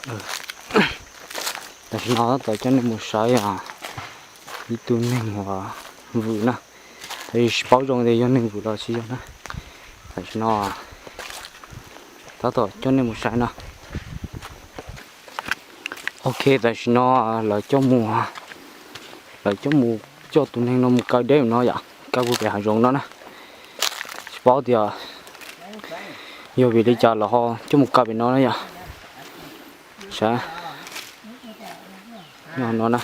Tam sim no tab tom coj nej mus saib ib tug neeg uas vwm na, tab sis tsis paub zoo tias yog neeg vwm los tsis yog na. Tam sim no tab tom coj nej mus saib no. Ok, tam sim no lawv coj mus, lawv coj mus, coj tus neeg no mus kaw deb no yom, kaw puag pem hav zoov no na. Tsis paub tias yog vim li cas lawv ho coj mus kaw pem no na yom. Saib, no na.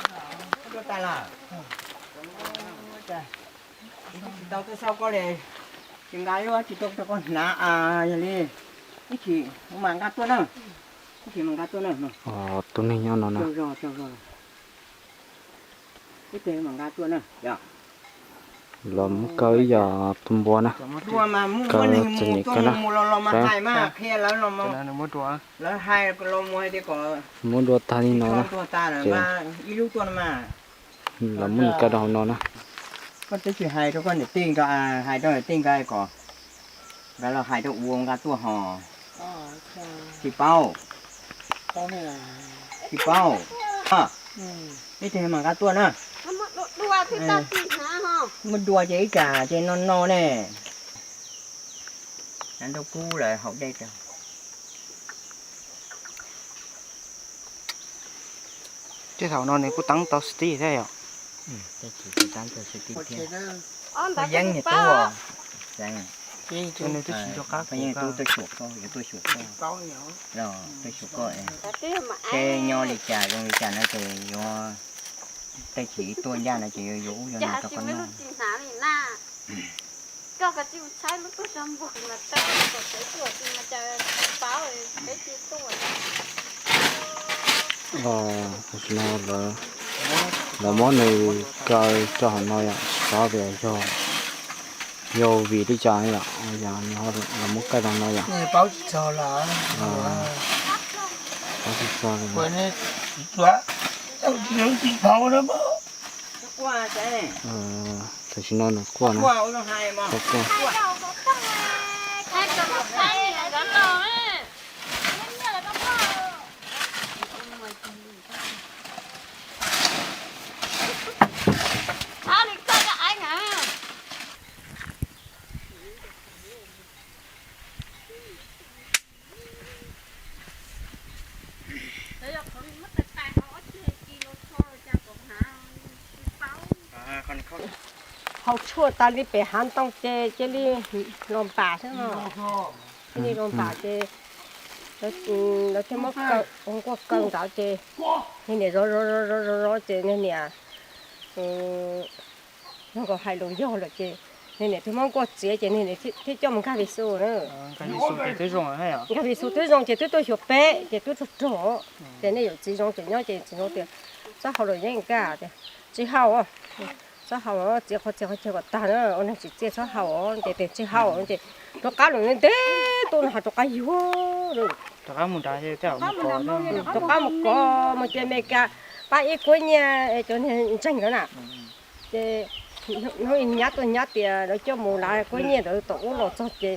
Tus neeg nyob no na. Los muab kaw ib yam tus npua na, kaw txom nyem kawg na. Muab dua tag li no na, ces los muab nws kaw rau hauv no na. Koj twb tsis hais rau koj niam tij nkaus, hais rau niam tij nkaus kom nkawd los hais rau ua nqa tuaj hos. Tsis paub, tsis paub. Ib teg mas nqa tuaj na. Muab dua ces ib tsam ces no no ne. Nrauj kub lawm haus dej. Tej thaum no nws kuj teeb tau xwb thiab yom. Yeeb niag tub, nws twb tsis nco qab kuv, tuaj xyuas koj, yuav tuaj xyuas koj, tuaj xyuas koj, ces nyob li cas zoo li cas no ces yuav, tej chim tuaj ncaj no ces yuav yuav ub yuav no rau koj noj. Tam sim no lawv muab nws kaw rau hauv no yom, tsis paub tias yog, yog vim li cas yom, lawv muab kaw rau no yom. Paub tsis txog li. Tam sim no nws quaj na, quaj. Haus tshuaj tas li pem hav ntoo ces cia li los npam xwb no. Cia li los npam ces lawv thiaj muab kaw, nkuaj kaw ntawd ces niag niam zov zov zov zov zov ces niag niam zoo nkaus hais lus yog lawm ces niag niam thiaj muab nkuaj txiav ces niag niam thiaj coj mus nkag Vis Xus na. Nkag Vis Xus twb zoo ces twb tuaj xyuas peb ces twb rog rog. Ces nej yawm txiv zoo ces nyob ces txiv zoo tias txhob haus los yeej nkag tias tsis haus, txhob haus, txiav qhov txias qhov chaw kom tag na, ua neeg tsis txiaj txhob haus ces tias tsis haus ces rov qab los ntev tuaj no ho rov qab yuag, rov qab mus kov mus ces Mes Kas pab ib kuab nyiaj cov niag ntseeg ntawd na. Ces hnub ib nyab tuaj nyab tias lawv coj mus lav kuab nyiaj ntawd tom ub los txog ces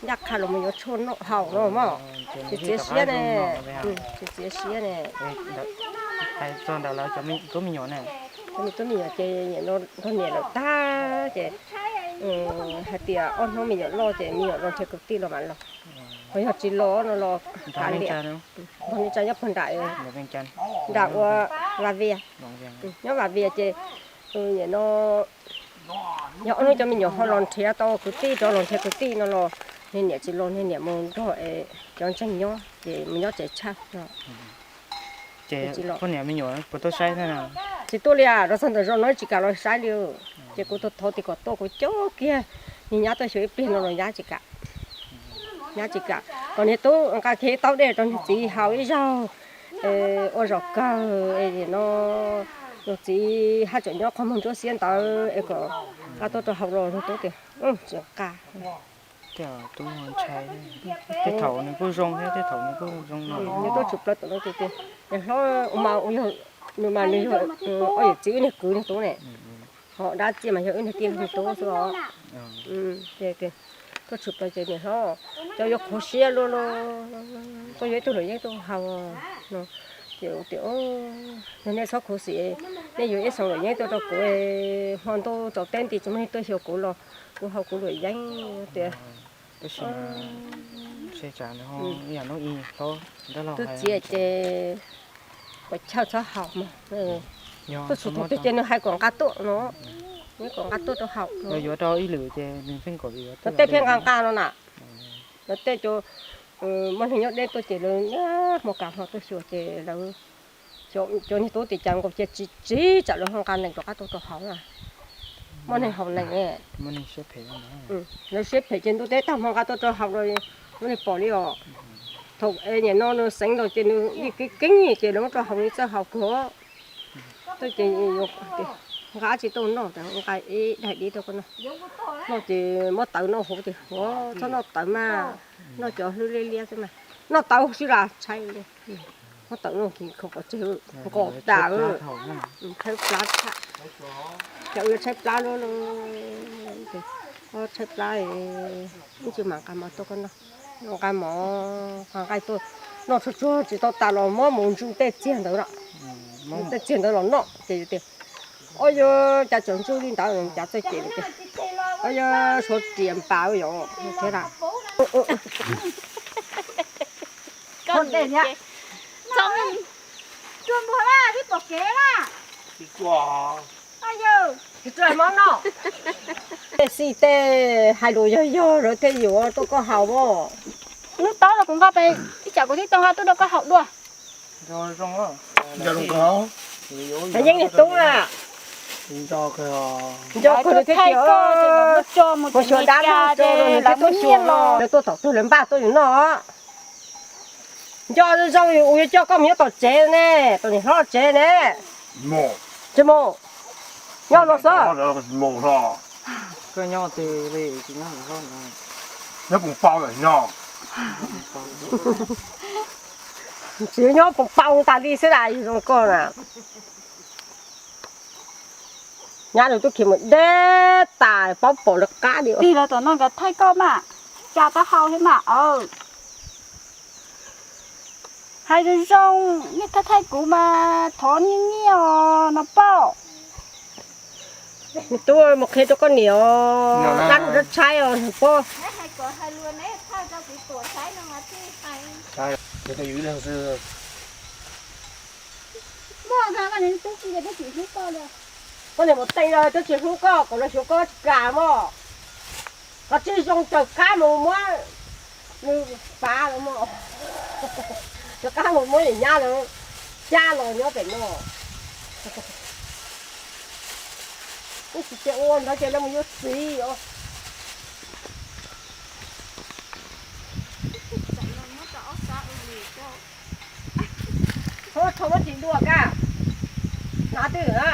ncaj qha los mus yuav tshuaj noj haus no mog. Tsis txiav siab ne, tsis txiav siab ne. Cov me tub me nyuam ces nrog niam lawm tag ces hais tias ob hnub me nyuam loj ces me nyuam los nrhiav kwv tij los mam los. Ho yog tsis los no los kav liam. Nrog li tsa nyob puag nram, nram ua Vam Vias, nyob Vam Vias ces nim no yog ob hnub cov me nyuam ho los nrhiav tau kwv tij, rov los nrhiav kwv tij no los niag niam tsis los, niag niam mus nrog cov ntseeg nyob ces mus nyob tsev tshaj. Ces poj niam me nyuam puas tuaj saib thiab? Tsis tuaj li, rau txog ntawm zos no tsis kam los saib li. Ces kuv thov tias kom tuaj, kuv coj kiag niag nyab tuaj xyuas ib pliag no los nyab tsis kam. Nyab tsis kam, kom niag tub nqa kiag ib taub dej rau niag txiv haus ib zaug, ua zaum kawg no. Niag txiv haj tseem nyob qhov muag ntsuab xiab ntawd es kom nqa tuaj rau haus los, niag tub tias tsis nqa. Tej thaum nws kuj zoo thiab tej thaum nws kuj zoo no. Nws tuaj tshwm plaws tom no tiag tiag. Niag hlob mas, nws mas nws yog ob yawm txiv wb niag kwv niag tub ne. Ho dab txiaj mas yog wb niag tij niag tub xwb os. Koj tshwm plaws ces niam hlob, cov yuav khuv siab luaj luaj, koj yuav ib tug luam yeeb tuaj haus no. Ces tias, yog nej txhob khuv xim, nej yuav ib xeem luam yeeb tuaj rau kuv, hmo ntuj tsaus teb nti tsis muaj neeg tuaj xyuas kuv los kuv haus kuv luam yeeb tias. Tab sis mas, tus txiv ces kom chawj txhob haus mas, tuaj txhua thaum twg ces nws hais kom nqa tuaj no, nws kom nqa tuaj rau haus no. Yuav rau ib lwm ces nws pheej kom, tej pheej nqa nqa no na. Lawv tej cov muaj neeg nyob deb tuaj ces lawv niaj hmo kav hmo tuaj xyuas ces lawv, cov niag tub tim cas nkaus cia tsis tsis tsam lawv ho nqa nees rov qab tuaj rau haus na. Muaj neeg haus nees, lawv siab phem ces ntuj teb tag hmo nqa tuaj rau haus los muaj neeg pom li os. Thaum niam no nws xeev los ces nws yeej keeb keeb ces lawv muab rau haus nws txawj haus kawg. Tuaj ces nqa tsis tuaj noj, nqa ib daim dib rau koj noj. Noj ces muab tawv noj hauv tias, txhob noj tawv mas, noj cov hlwb liab liab xwb mas. Noj tawv xwb las tshaib li. Muab tawv noj ces khaws pov tseg, nkaus tas, tshaib plab tshaj. Cov ua tshaib plab lub, tshaib plab, ib tsis mam nqa mov tuaj koj noj. Nqa mov, nqa nqaij tuaj noj tsuag tsuag tsis tau tas los muab mus ntsuj tej txiag ntawd los, ntsuj tej txiag ntawd los noj ces yus tias, o yog cas tseem ntsuj li ntawd, cas txawj ces tias, o yog suav riam npas yom thiab. Tej xij tej hais lus yog yog lawv thiaj yuav tuaj koj haus as. Hnub tob los kuv nqa pem ib tsam kuv thiaj tau nqa tuaj rau koj haus dua. Yeej niag tub na, nco kawg thiab tias, mus xyuas dab laug lawv tuaj xyuas los lawv tuaj tom twg lawv npaj tuaj yus noj. Nco zoo yus yuav coj koj mus nyob tom tsev ne, tom niam hlob tsev ne. Tsis mus, nyob no xwb. Tsis nyob pov paus tas li xwb las, zoo koj na. Nyab nws tub khiav mus deb tas paub pom lawv qab li. Tig los tom no nkawd thaij koj mas, cas tau haus thiab mas. Hais zoo zoo, nej thaij thaij kuv mas thov nyiaj nyiaj os no poj. Nws tub mus qhia rau koj niam os, dab nws tshaib os poj. Koj niam mus teej los twb tsis hlub koj, kom los xyuas koj tsis kam mog. Qhov tsis zoo raws qab mus muab nws pav los mog, raws qab mus muab niam nyab lawv cab los nyob pem no. Wb tsis cia ua ntawd ces lawv mus yuav txiv os. Thaum muab txiv dua kab, hnav twg na.